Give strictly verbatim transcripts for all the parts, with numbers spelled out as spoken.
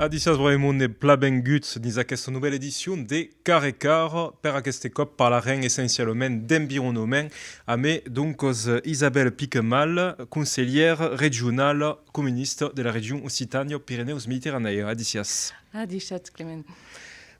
Adissiatz, brave monde, plan venguts dins aquesta novèla edicion de Cara e Cara. Per aqueste còp parlarem essencialament d'environament, amé, doncas, Isabelle Piquemal, conselhièra regionala comunista de la region Occitània-Pirenèus-Mediterranèa. Adissiatz. Adissiatz, Clement.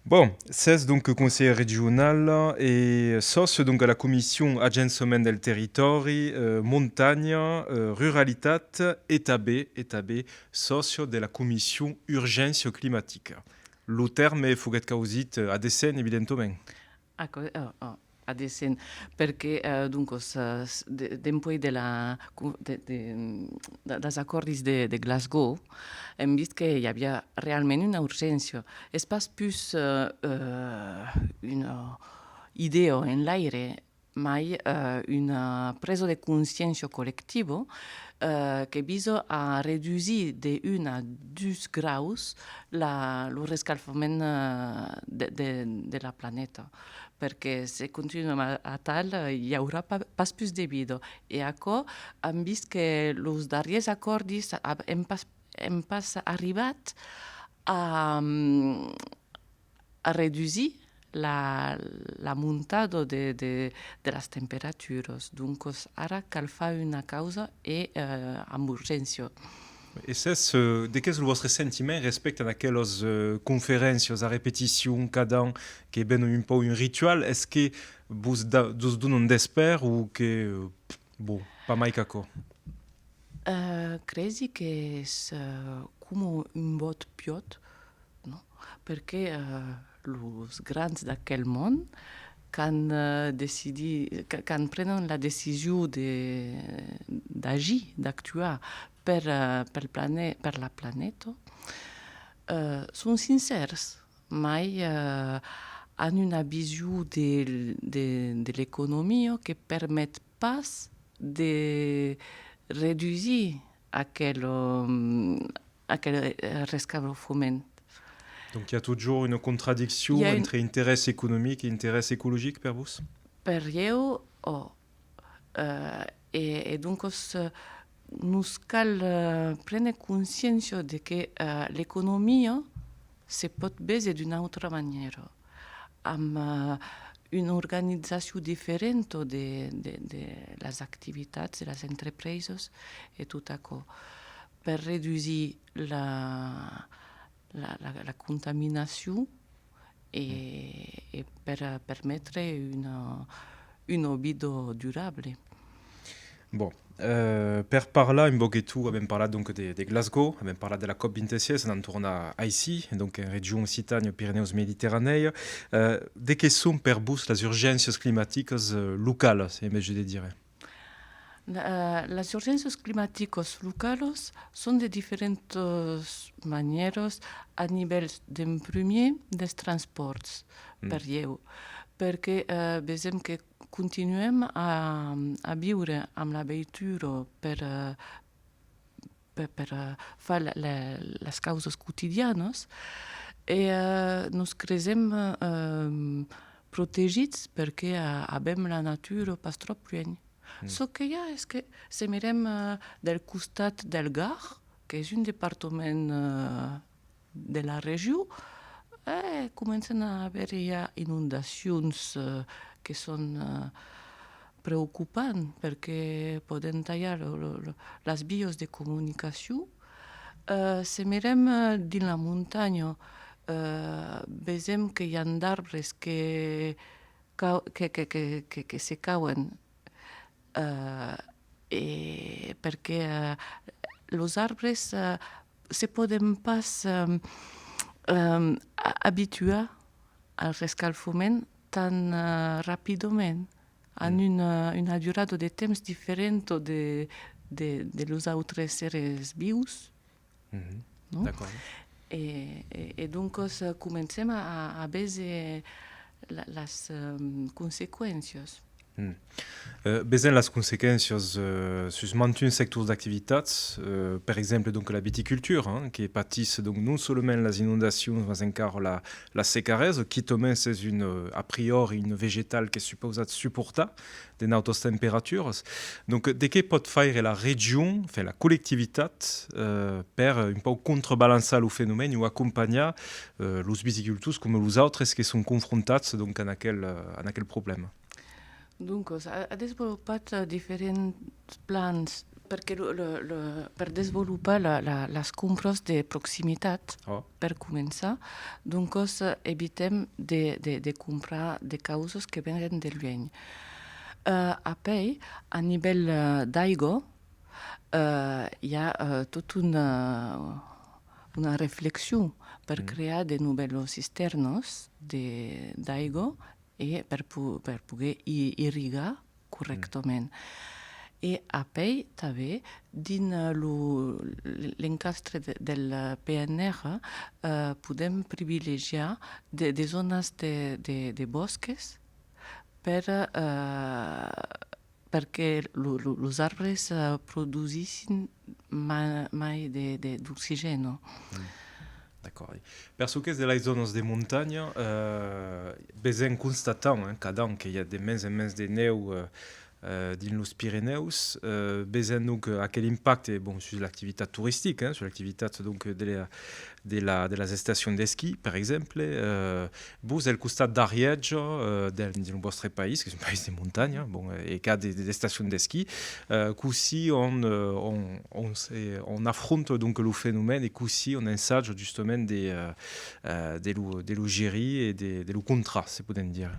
Bon, sètz donc conselhièra regionala e sòcia donc a la comission Agençament del territòri, eh, montanha, eh, ruralitat e tanben, e tanben sòcia de la comission Urgéncia climatica. Lo tèrme foguèt causit, eh, a Dessenh, evidentament. Aquò, eh, eh, a Dessenh, perque, eh, doncas, eh, s-, de-, dempuèi de la co-, de, de, de, dels acòrdis de, de Glasgow, èm vist que i aviá realament una urgéncia. Es pas pus, eh, eh, una idèa en l'aire, mai, eh, una presa de consciéncia collectiva, eh, que visa a redusir de un a dus graus la, lo rescalfament, eh, de, de, de la planeta, perque se continuam a, atal, eh, i aurà pa-, pas pus de vida. E aquò, am vist que los darrièrs acòrdis a-, èm pas, èm pas arribat a, mm, a redusir la, la montada de, de, de las temperaturas. Doncas, ara cal far una causa e, eh, amb urgéncia. E sètz, eh, de qu'es lo vòstre sentiment respècte a aquelas, eh, conferéncias a repeticion cada an que venon un pauc un ritual? Es que vos da-, vos donan d'espèr o que, eh, bon, pas mai qu'aquò? Eh, cresi qu'es, eh, coma un vòt piòt, non? Perque, eh, los grands d'aquel mond, quand, eh, decidi-, ca-, quand prenon la decision de, d'agir, d'actuar per, eh, pel plane-, per la planeta, eh, son sincèrs, mai, eh, an una vision de, de, de l'economia que permet pas de redusir aquel, eh, aquel, eh, rescalfament. Donc, il y a toujours une contradiction entre interès économique et interès écologique per vos? Per ieu, ò. Eh, e, e doncas, eh, nos cal, eh, prene consciéncia de que, eh, l'economia se pòt véser d'una autra manièra, amb, eh, una organizacion diferenta de, de, de las activitats, de las entrepresas e tot aquò, per redusir la, la, la, la contaminacion e, e per permetre una, una vida durable. Bon, eh, per parlar un boqueton, avèm parlat donc de, de Glasgow, avèm parlat de la còp vint-e-sièis, anam tornar aicí, donc en region Occitània-Pirenèus-Mediterranèa. Eh, de qué son per vos las urgéncias climaticas, eh, localas, en mèjor de dire? La, eh, las urgéncias climaticas localas son de diferentas manièras a nivèl, d'en primièr, dels transpòrts, per ieu, perque, eh, vesèm que continuem a, a viure amb la veitura per, eh, per, per, eh, far la, la, las causas quotidianas e, eh, nos cresèm, eh, protegits perque, eh, avèm la natura pas tròp luènh. Çò que i a es que se mirem, eh, del costat del Gard, qu'es un departament, eh, de la region, eh, comencen a aver ja inondacions, eh, que son, eh, preocupants, perque pòden talhar lo, lo, lo, las vias de comunicacion. Eh, se mirem, eh, dins la montanha, eh, vesèm que i a d'arbres que cau-, que, que, que, que, que se cauen, eh, e perque, eh, los arbres, eh, se pòden pas, eh, eh, a-, abituar al rescalfament tan, eh, rapidament, an una, una durada de temps diferenta de, de, de los autres èrs vius. Non? D'acòrd. E, e, e doncas, eh, comencem a, a, a véser la, las, ehm, consequéncias. Mm. Euh, vesèm las consequéncias, euh, sus mantuns sectors d'activitats, euh, per exemple, donc, la viticultura, hein, que patís, donc, non solament las inondacions, mas encara la, la secaresa, quitament s'es un, euh, a priori, un vegetal qu'es supausat suportar de nautas temperaturas. Donc, de qué pòt faire la region, enfin, la collectivitat, euh, per, euh, un pauc contrabalançar lo fenomèn o acompanhar, euh, los viticultors coma los autres que son confrontats, donc, an aquel, euh, an aquel problèma? Doncas, a, a desvolopat, eh, diferents plans, perque lo, lo, lo, per desvolopar la, la, las compras de proximitat, Oh. per començar, doncas, eh, evitem de, de, de comprar de causas que venen de luènh. Eh, apèi, a nivèl, eh, d'aiga, eh, i a, eh, tot una, una reflexion per Mm. crear de novèlas cistèrnas de, d'aiga e per po-, per poguer i-, irrigar corrèctament. E apèi, tanben, dins, eh, lo, l'encastre de, del P N R, eh, podèm privilegiar de, de zònas de, de, de bòsques per, eh, perque lo, lo, los arbres, eh, produsissin ma-, mai de, de, d'oxigèno. Mm. D'acòrdi. Per çò qu'es de las zònas de montanha, eh, vesèm, constatam, hein, cada an que i a de mens en mens de nèu, eh, eh, dins los Pirenèus, eh, vesèm donc aquel impacte, bon, sus l'activitat toristica, hein, sus l'activitat donc de la, de la, de las estacions d'esquí, per exemple. Eh, vos, al costat d'Arièja, eh, del, dins lo vòstre país, qu'es un país de montanha, bon, eh, e qu'a de, de, d'estacions d'esquí, eh, cossí on, eh, on, on se, on afronta donc lo fenomèn e cossí on ensaja justament de, eh, eh, de lo, de lo gerir e de, de lo contrar, se podèm dire?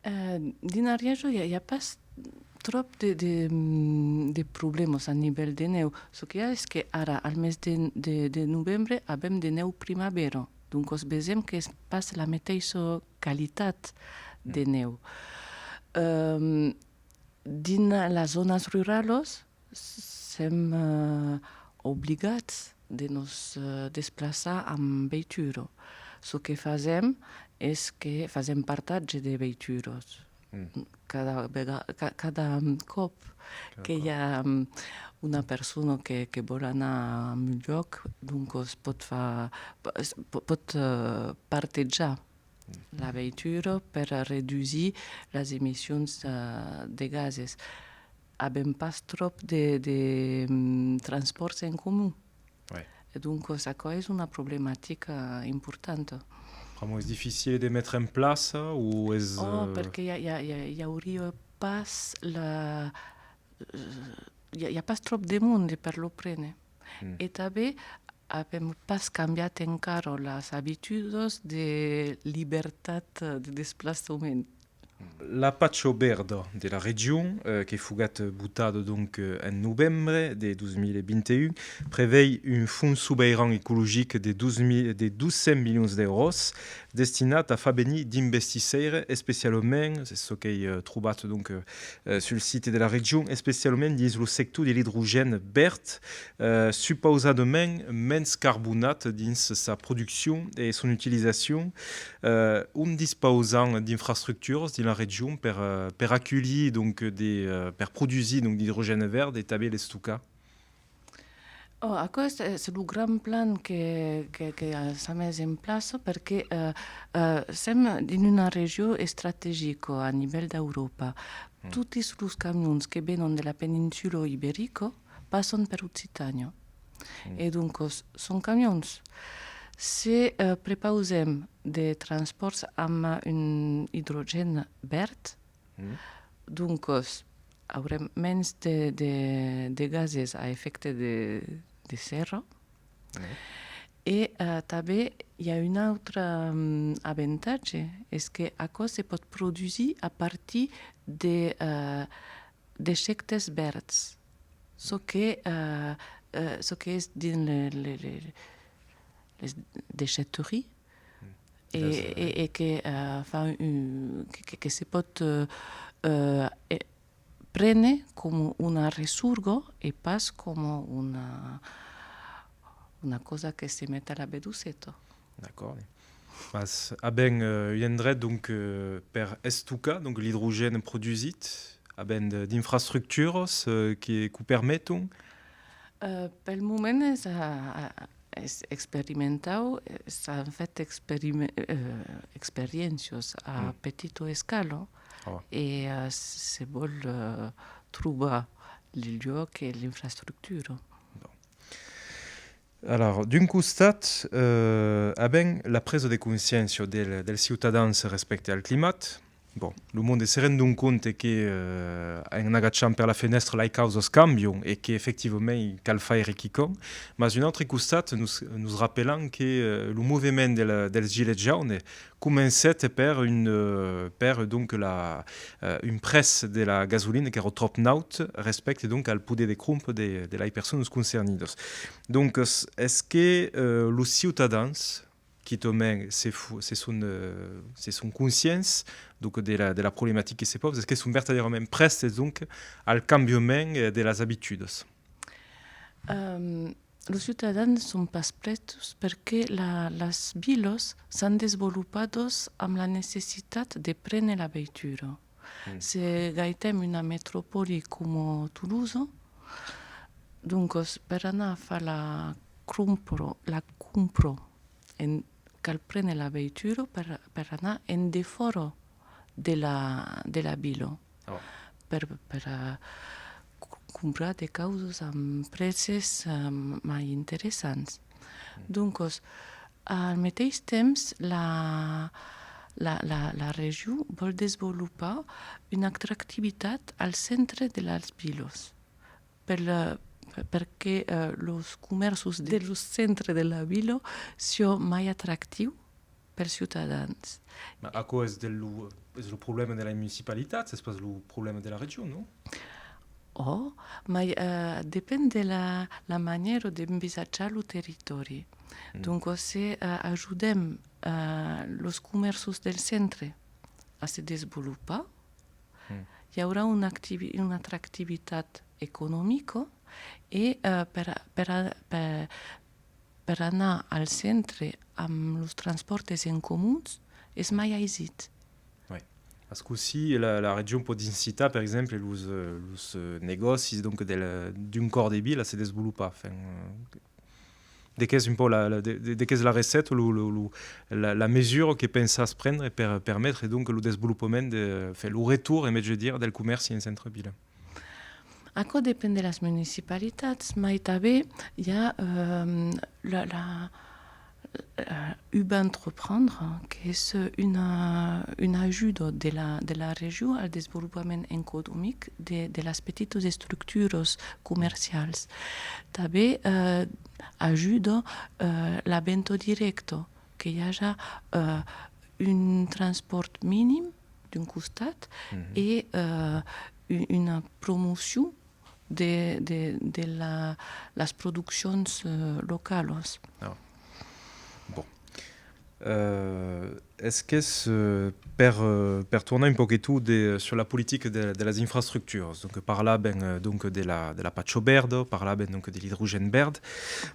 Eh, dins Arièja, i a, i a pas tròp de, de, mm, de problèmas a nivèl de nèu. Çò que i a es que ara, al mes de, de, de novembre, avèm de nèu primavera. Doncas, vesèm qu'es pas la meteissa qualitat de Mm. nèu. Ehm, dins las zònas ruralas, sèm, eh, obligats de nos, eh, desplaçar amb veitura. Çò que fasèm es que fasèm partatge de veituras. Mm. Cada vega-, ca-, cada, mm, còp que i a, mm, una persona que, que vòl anar a un lòc, doncas pòt far, pò-, pòt, eh, partejar la veitura per redusir las emissions, eh, de gases. Avèm pas tròp de, de, mm, transpòrts en comun. Ouais. E doncas, aquò es una problematica importanta. Pr'amor es dificil de metre en plaça o es, Oh, eh, perque i a, i a, i a, i auriá pas la, eh, i a, i a pas tròp de monde per lo prene. Mm. E tanben avèm pas cambiat encara las abitudas de libertat de desplaçament. La pacha verda de la region, eh, que foguèt votada, donc, eh, en novembre de dos mil vint e un, prevei un fons soberan ecologic de dos mil, de dos cents milions d'èuros destinat a far venir d'investisseires, especialament, es çò qu'ai, eh, trobat, donc, eh, eh, sul site de la region, especialament dins lo sector de l'idrogèn verd, eh, supausadament mens carbonat dins sa produccion e son utilizacion. Eh, on dispausam d'infrastructuras dins la region per, eh, per aculhir, donc, de, eh, per produsir, donc, d'idrogèn verd e tanben l'estocar? Oh, aquò es, es lo grand plan que, que, que, eh, s'a mes en plaça, perque, eh, eh, sèm dins una region estrategica a nivèl d'Euròpa. Mm. Totis los camions que venon de la peninsula iberica passan per Occitània. Mm. E doncas, son camions. Se, eh, prepausèm de transpòrts amb un idrogèn verd, Mm. doncas, aurem mens de, de, de gases a efècte de, de serra. Mm. E, eh, tanben, i a un autre, mm, avantatge, es que aquò se pòt produsir a partir de, eh, dejèctes verds. Çò que, eh, eh, çò que es dins le, le, le, les déchetteries, e, Les, eh, e, e que, eh, fa un, que, que, que se pòt, eh, eh, e prene coma una ressorga e pas coma una, una causa que se met a la veduseta. D'acòrdi. Mas avèm, eh, un endret, donc, eh, per estocar, donc, l'idrogèn produsit, avèm de, d'infrastructuras, eh, que, qu'o permeton? Eh, pel moment es, a, a, es experimentau, eh, s'an fet experime-, eh, experiéncias a petita escala e, eh, se vòl, eh, trobar le luòc e l'infrastructura. Bon. Alors, d'un costat, eh, avèm la presa de consciéncia del, dels ciutadans respècte al climat. Bon, lo monde se rendon compte que, eh, en agachant per la fenèstra, las causas cambion e que, efectivament, cal faire quicòm. Mas d'un autre costat, nos, nos rapelam que, eh, lo movement de la, dels gilets jaunes comencèt per un, eh, per, donc, la, eh, un prètz de la gasolina qu'èra tròp naut respècte, donc, al poder de crompra de, de las personas concernidas. Doncas, es que, eh, los ciutadans, quitament se fo-, se son, eh, se son conscients, donc, de la, de la problematica que se pausa, es que son vertadièrament prèstes, donc, al cambiament, eh, de las abitudas? Ehm, los ciutadans son pas prèstes perque la, las vilas s'an desvolopadas amb la necessitat de prene la veitura. Se gaitem una metropòli coma Tolosa, doncas, per anar far la crompra, la compra, en, cal prene la veitura per, per anar en defòra de la, de la vila, per, per, eh, c-, comprar de causas amb prètges, eh, mai interessants. Doncas, al meteis temps, la, la, la, la region vòl desvolopar una atractivitat al centre de las vilas, per la, perque, eh, los comèrços de los centres de la vila siá mai atractiu pels ciutadans. Ma aquò es de lo, es lo problèma de las municipalitats, es pas lo problèma de la region, non? Ò, mai, eh, depend de la, la manièra d'envisatjar lo territòri. Donc, se, eh, ajudem, eh, los comèrços del centre a se desvolopar, i aurà una activi-, una atractivitat economica e, eh, per, per a-, per, per anar al centre amb los transpòrtes en comuns es mai aisit. Oui. Ascossí, la, la region pòt incitar, per exemple, los, eh, los, eh, negòcis, donc, del, d'un còr de vila a se desvolopar. Enfin, eh, de qu'es un pauc la, la, de, de, de qu'es la receta, lo, lo, lo, la, la mesura que pensatz prendre per permetre, donc, lo desvolopament, de, enfin, lo retorn, aimetz dire, del comèrci en centre-vila? Aquò depend de las municipalitats, mai tanben i a, ehm, la, la, eh, Urbain Entreprendre, qu'es una, una ajuda de la, de la region al desvolopament economic de, de las petitas estructuras comercials. Tanben, eh, ajuda, eh, la venta dirècta, que i aja, eh, un transpòrt minim d'un costat e, eh, u-, una promocion de, de, de la, las produccions, eh, localas. Ah. Bon. Eh, es qu'es, eh, per, eh, per tornar un poquet de, sur la politica de, de las infrastructuras. Donc, parlàvem, eh, donc, de la, de la pacha verda, parlàvem, donc, de l'idrogèn verd.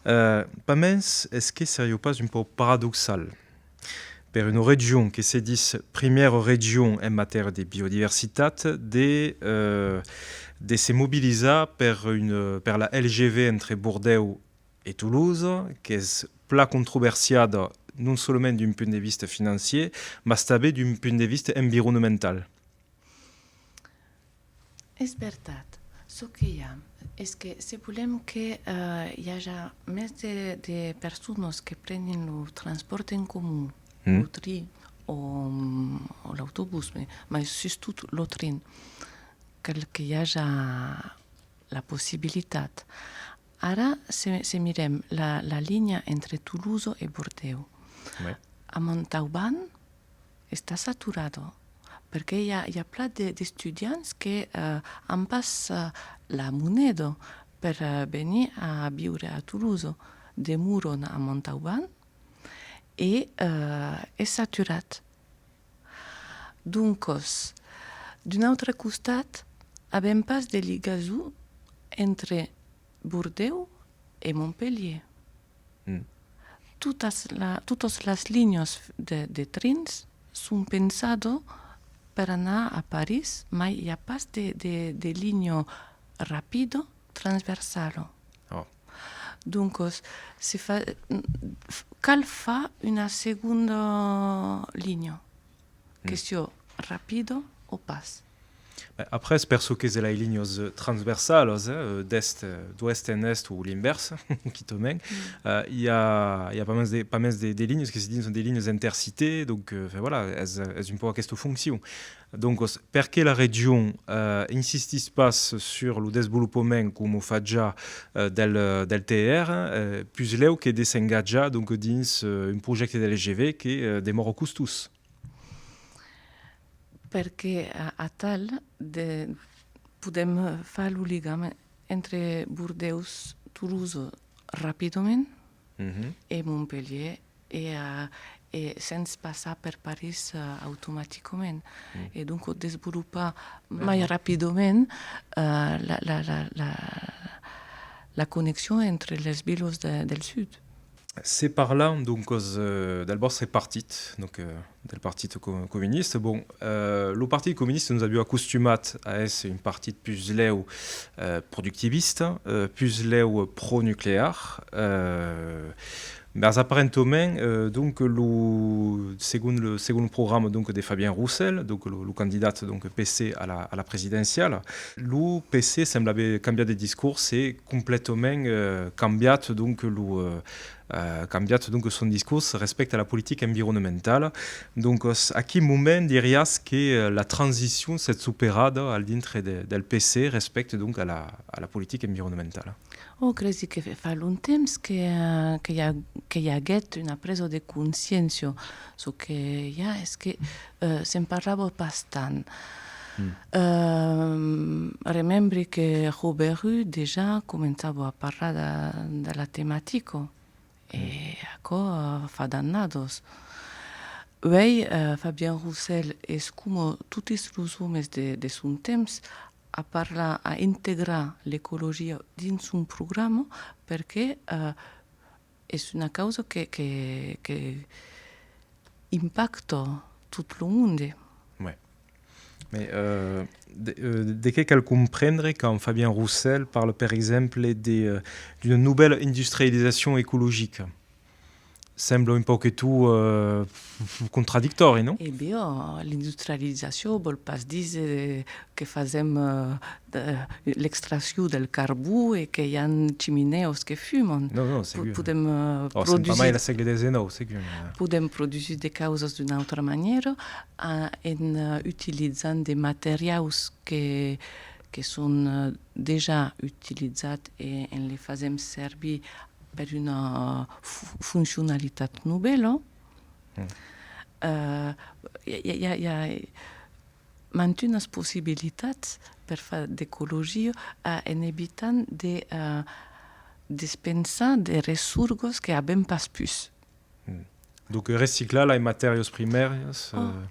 Eh, pasmens, es que seriá pas un pauc paradoxal per una region que se ditz primièra region en matèria de biodiversitat, de, eh, de se mobilizar per un, per la L G V entre Bordèu e Tolosa, qu'es plan controversiada non solament d'un punt de vista financièr, mas tanben d'un punt de vista environnemental. Es vertat. Çò que i a, es que se volèm que, eh, i aja mès de, de personas que prenin lo transpòrt en comun, lo trin o, o l'autobús, mai, mai sustot lo trin, cal que i aja la possibilitat. Ara, se, se mirem la, la linha entre Tolosa e Bordèu, a Montauban, està saturada, perque i a, i a plan de, d'estudiants que, eh, an pas, eh, la moneda per, eh, venir a viure a Tolosa, demoran a Montauban e, eh, es saturat. Doncas, d'un autre costat, avèm pas de ligason entre Bordèu e Montpelhièr. totas la, totas las linhas de, de trens son pensadas per anar a París, mai i a pas de, de, de linha rapida transversala. Oh. Doncas, se fa, cal far una segonda linha, que siá rapida o pas. Ben, après, per çò qu'es de las linhas, eh, transversalas, eh, d'est, eh, d'oèst en est o l'invèrs, quitament, eh, i a, i a pas mens de, pas mens de, de linhas que se dison de linhas intercités, donc, eh, enfin, voilà, es, es un pauc aquesta foncion. Doncas, perqué la region, eh, insistís pas sur lo desvolopament coma o fa ja, eh, del, del T E R, eh, puslèu que de s'engatjar, donc, dins, eh, un projècte de L G V que, eh, demòra costós? Perque a, atal de, podèm far lo ligam entre Bordèus, Tolosa rapidament e Montpelhièr e, eh, e sens passar per París, eh, automaticament. E donc desvolopar mai rapidament, eh, la, la, la, la, la connexion entre les vilas de, del sud. Se parlam, doncas, eh, del vòstre partit, donc, eh, del Partit Co-, Comunista. Bon, eh, lo Partit Comunista nos aviá acostumat a èsser un partit puslèu, eh, productivista, eh, puslèu pro-nuclear, eh, mas aparentament, eh, donc, lo, segon lo, segon lo programa, donc, de Fabien Roussel, donc, lo, lo candidat, donc, P C a la, a la presidenciala, lo P C sembla aver cambiat de discors e completament, eh, cambiat, donc, lo, eh, eh, cambiat, donc, son discors respècte a la politica environomentala. Doncas, a quin moment diriás que, eh, la transicion s'es operada al dintre de, del P C respècte, donc, a la, a la politica environomentala? Oh, cresi que fa longtemps que, eh, que i a, que i aguèt una presa de consciéncia. Çò que i a es que, eh, se'n parlava pas tant. Eh, remembri que Robert Rue dejà començava a parlar de, de la tematica. E aquò, eh, fa d'annadas. Uèi, eh, Fabien Roussel es coma totis los òmes de, de son temps a parlar, a integrar l'ecologia dins son programa perque, eh, es una causa que, que, que impacta tot lo monde. Ouais. Mais, euh, de, euh, de qué cal comprendre quand Fabien Roussel parle, per exemple, de, euh, d'une nouvelle industrialisation écologique? Sembla un pauc e tot, euh, contradictòri, non? E ben, oh, l'industrializacion vòl pas díser que fasèm, euh, de, l'extraccion del carbon e que i a chiminèas que fuman. Non, non, segur. Podèm, euh, produsir... Oh, sèm pas mai al sègle dètz-e-nòu, segur, mais, euh, podèm produsir de causas d'una autra manièra, en, en, euh, utilizant de materiaus que, que son, euh, dejà utilizats e en les fasèm servir per una fu-, foncionalitat novèla. Euh, i a, i a, i a, i a mantunas possibilitats per far d'ecologia, eh, en evitant de, eh, despensar de ressorgas que avèm pas pus. Donc, reciclar las matèrias primèrias, oh, euh,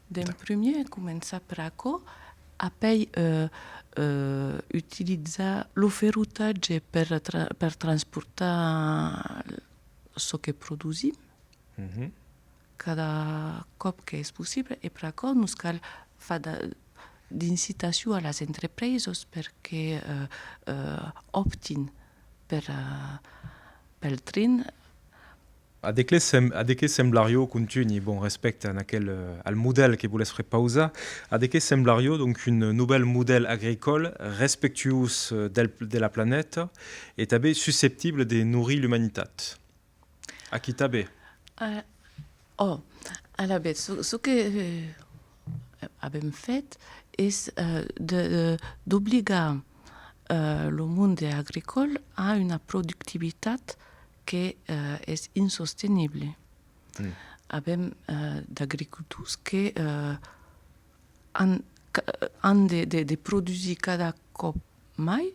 d'en primièr, començar per aquò, apèi, euh, euh, utilizar lo ferrotatge per tra-, per transportar çò que produsim. Cada còp qu'es possible, e per aquò nos cal far de, d'incitacion a las entrepresas per que, eh, eh, optin per, eh, pel tren. A de qué sem-, a de qué semblariá, contunhi, bon, respècte a aquel, eh, al modèl que volètz prepausar, a de qué semblariá, donc, un novèl modèl agricòl respectuós, eh, del, de la planeta e tanben susceptible de norir l'umanitat? Aquí tanben. Ah, oh, alavetz, çò, çò que, eh, avèm fèt es, eh, de, de, d'obligar, eh, lo monde agricòl a una productivitat que, eh, es insostenible. Avèm, eh, d'agricultors que, eh, an, ca-, an de, de, de produsir cada còp mai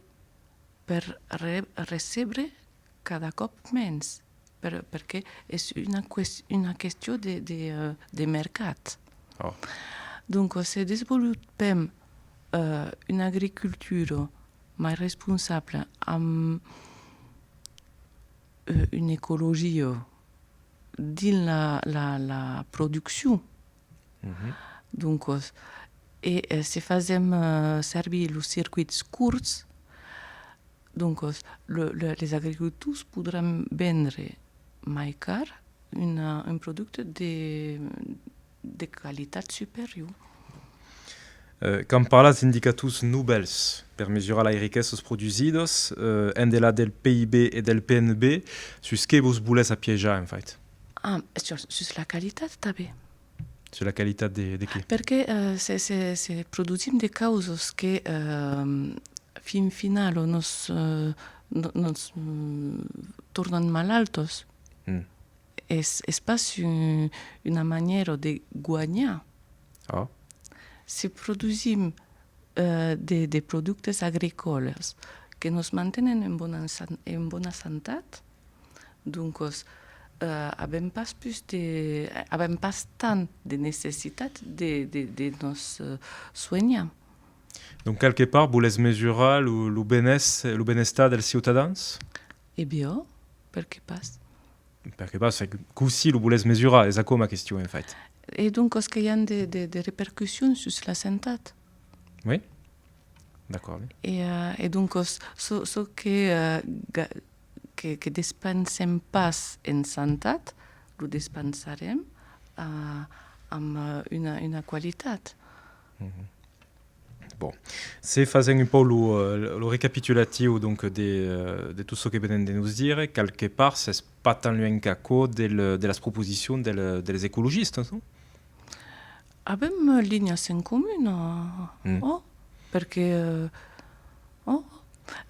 per re-, recebre cada còp mens, per, perque es una ques-, una question de, de, eh, de mercat. Oh. Donc, se desvolopèm, eh, una agricultura mai responsabla amb, eh, una ecologia dins la, la, la produccion. Doncas, e, eh, se fasèm, eh, servir los circuits corts, doncas, le, le, les agricultors podràn vendre mai car una, un producte de, de qualitat superior. Eh, quand parlatz d'indicators novèls per mesurar las riquesas produsidas, eh, en delà del P I B e del P N B, sus que vos volètz apieijar, en fait? Ah, sus, sus la qualitat tanben. Sus la qualitat de, de qué? Perque, eh, se, se, se produsim de causas que, eh, fin finala, nos, eh, no-, nos, mm, tornan malaltas. Es, es pas un, una manièra de guanhar. Se produsim, eh, de, de productes agricòlas que nos mantenen en bona san-, en bona santat, doncas, eh, avèm pas pus de, avèm pas tant de necessitat de, de, de nos, eh, suenhar. Donc, quelque part, volètz mesurar lo, lo benès-, lo benestar dels ciutadans? E ben, perqué pas? Perqué pas, cossí lo volètz mesurar? Es aquò ma question, en fait. E doncas que i a de, de, de repercussions sus la santat. Oui. D'acòrd. E, eh, e doncas, çò, çò que, eh, ga-, que, que despensem pas en santat, lo despensarem, eh, amb, eh, una, una qualitat. Bon. Se fasèm un pauc lo, eh, lo recapitulatiu, donc, de, eh, de tot çò que venèm de nos dire, quelque part, s'es pas tan luènh qu'aquò del, de las proposicions del, dels ecologistas, non? Avèm, eh, linhas en comun, eh, ò, perque, eh, ò,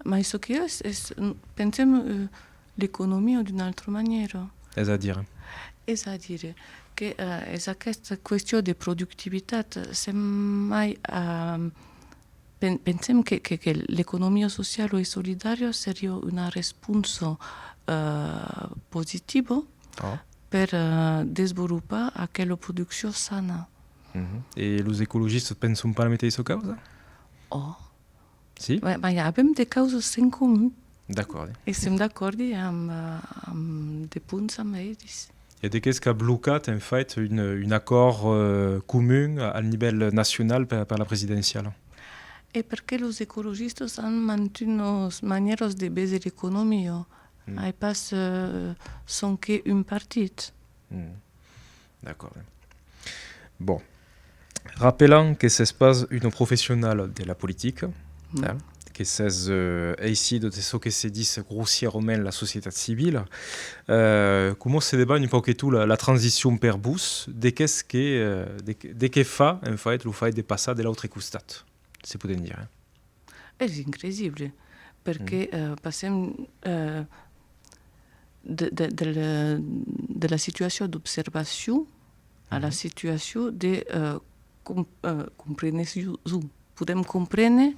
mai çò que es, es, pensem, eh, l'economia d'una autra manièra. Es a dire? Es a dire que, eh, es aquesta question de productivitat, sèm mai, eh, pen-, pensem que, que, que l'economia sociala e solidària seriá una responsa, eh, positiva per, eh, desvolopar aquela produccion sana. E los ecologistas pensan pas la meteissa causa? Ò. Si? Mai, mai avèm de causas en comun. D'acòrdi. E sèm d'acòrdi amb, eh, amb de punts amb eles. E de qu'es qu'a blocat, en fait, un, un acòrd, eh, comun a, al nivèl nacional per, per la presidenciala? E perque los ecologistas an mantunas manièras de véser l'economia. Ai pas, eh, sonque un partit. D'acòrd. Bon. Rapelam que sès pas una professionala de la politica, eh, que sès, eh, eissida de çò que se ditz grossièrament la societat civila. Eh, coma se debat un pauc que tot la, la transicion per vos, de qu'es que, eh, de, de qué fa, en fait, lo fait de passar de l'autre costat, se podèm dire? Es incresible, perque, eh, passem, eh, de, de, de la, de la situacion d'observacion a la situacion de, eh, com-, eh, compreneson. Podèm comprene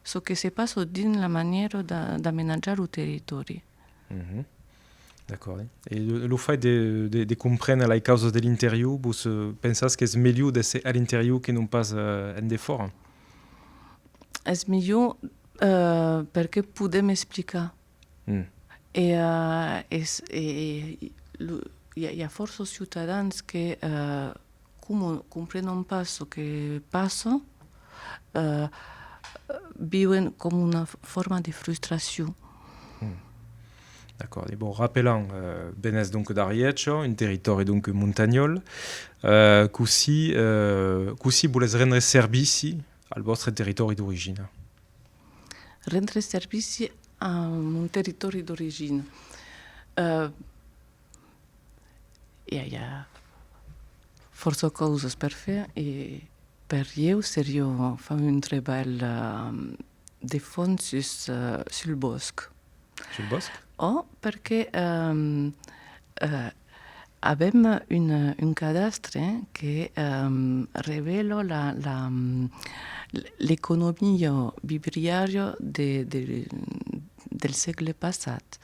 çò que se passa dins la manièra d'a-, d'amenatjar lo territòri. D'acòrd. E lo, lo fait de, de, de comprene las causas de l'interior, vos, eh, pensatz qu'es melhor d'èsser a l'interior que non pas, eh, en defòra? Es melhor, eh, perque podèm explicar. E, eh, es, e, e lo, i a, i a fòrça ciutadans que, eh, coma comprenon pas çò que passa, eh, viuen coma una f-, forma de frustracion. D'acòrd. E bon, rapelam, eh, venètz donc d'Arièja, un territòri donc montanhòl. Eh, cossí, eh, cossí volètz rendre servici al vòstre territòri d'origina? Rendre servici a mon territòri d'origina. Eh, I a, i a fòrça causas per far e per ieu seriá far un trebalh, eh, de fons sus, eh, sul bòsc. Sul bòsc? Ò, perque, ehm, eh, avèm un, un cadastre que, ehm, revèla la, la, l'economia vibriària de, de, del sègle passat.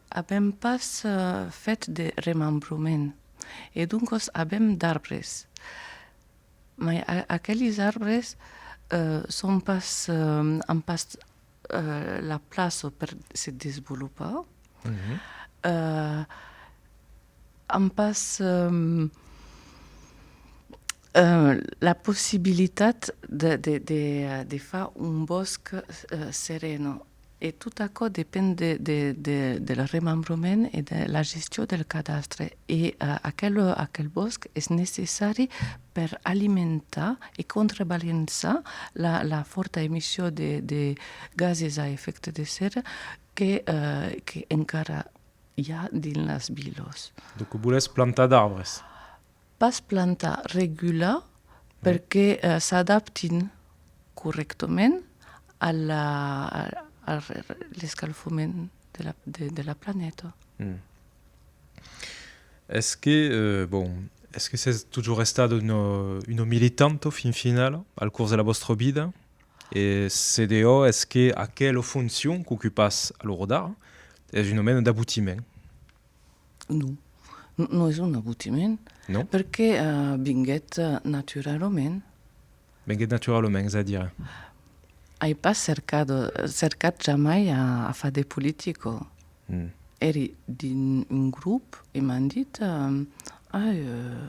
Avèm pas, eh, fèt de remembrament. E doncas avèm d'arbres. Mai a-, aqueles arbres, eh, son pas, eh, an pas, eh, la plaça per se desvolopar. Eh, An pas, ehm, eh, la possibilitat de, de, de, de far un bòsc, eh, sereno. E tot aquò depend de, de, de, del remembrament e de la gestion del cadastre. E, eh, aquel, aquel bòsc es necessari per alimentar e contrabalançar la, la fòrta emission de, de gases a efècte de serra que, eh, que encara i a dins las vilas. Donc, volètz plantar d'arbres? Pas plantar, regular, perque, eh, s'adaptin corrèctament a la, a, a l'escalfament de la, de, de la planeta. Mm. Es que, eh, bon, es que sètz totjorn estada una, una militanta fin finala al cors de la vòstra vida? E se dehòra, es que aquela foncion qu'ocupatz a l'ora d'ara es una mena d'abotiment? Non. Non, non es un abotiment. Non? Perque, eh, vinguèt, eh, naturalament. Venguèt naturalament, es a dire? Ai pas cercat, cercat jamai a, a far de politica. Mm. Èri dins un grop e m'an dit, eh, ai, eh,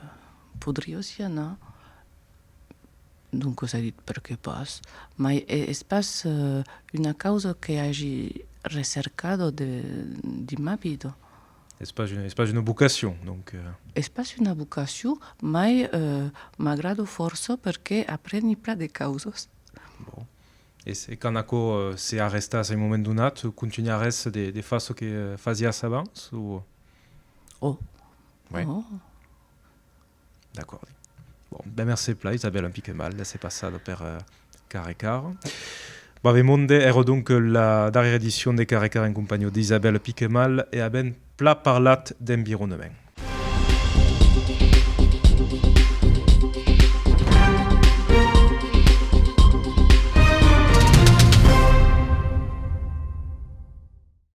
podriás i anar. Doncas ai dit, perqué pas? Mai e-, es pas, eh, una causa que agi recercada de, dins ma vida. Es pas una, es pas una vocacion, donc, eh. Es pas una vocacion, mai, eh, m'agrada fòrça perque apreni plan de causas. Bon. E se, e quand aquò, eh, se arrestatz a un moment donat, contunharetz de, de far çò que, eh, fasiatz abans, o? Oh. Ouais. Oh. D'acòrdi. Bon, ben mercé plan, Isabelle Piquemal, d'èsser passada per, eh, Carrecar. Brave monde, èra donc la darrièra edicion de Carrecar en companhia d'Isabelle Piquemal e avèm plan parlat d'environament.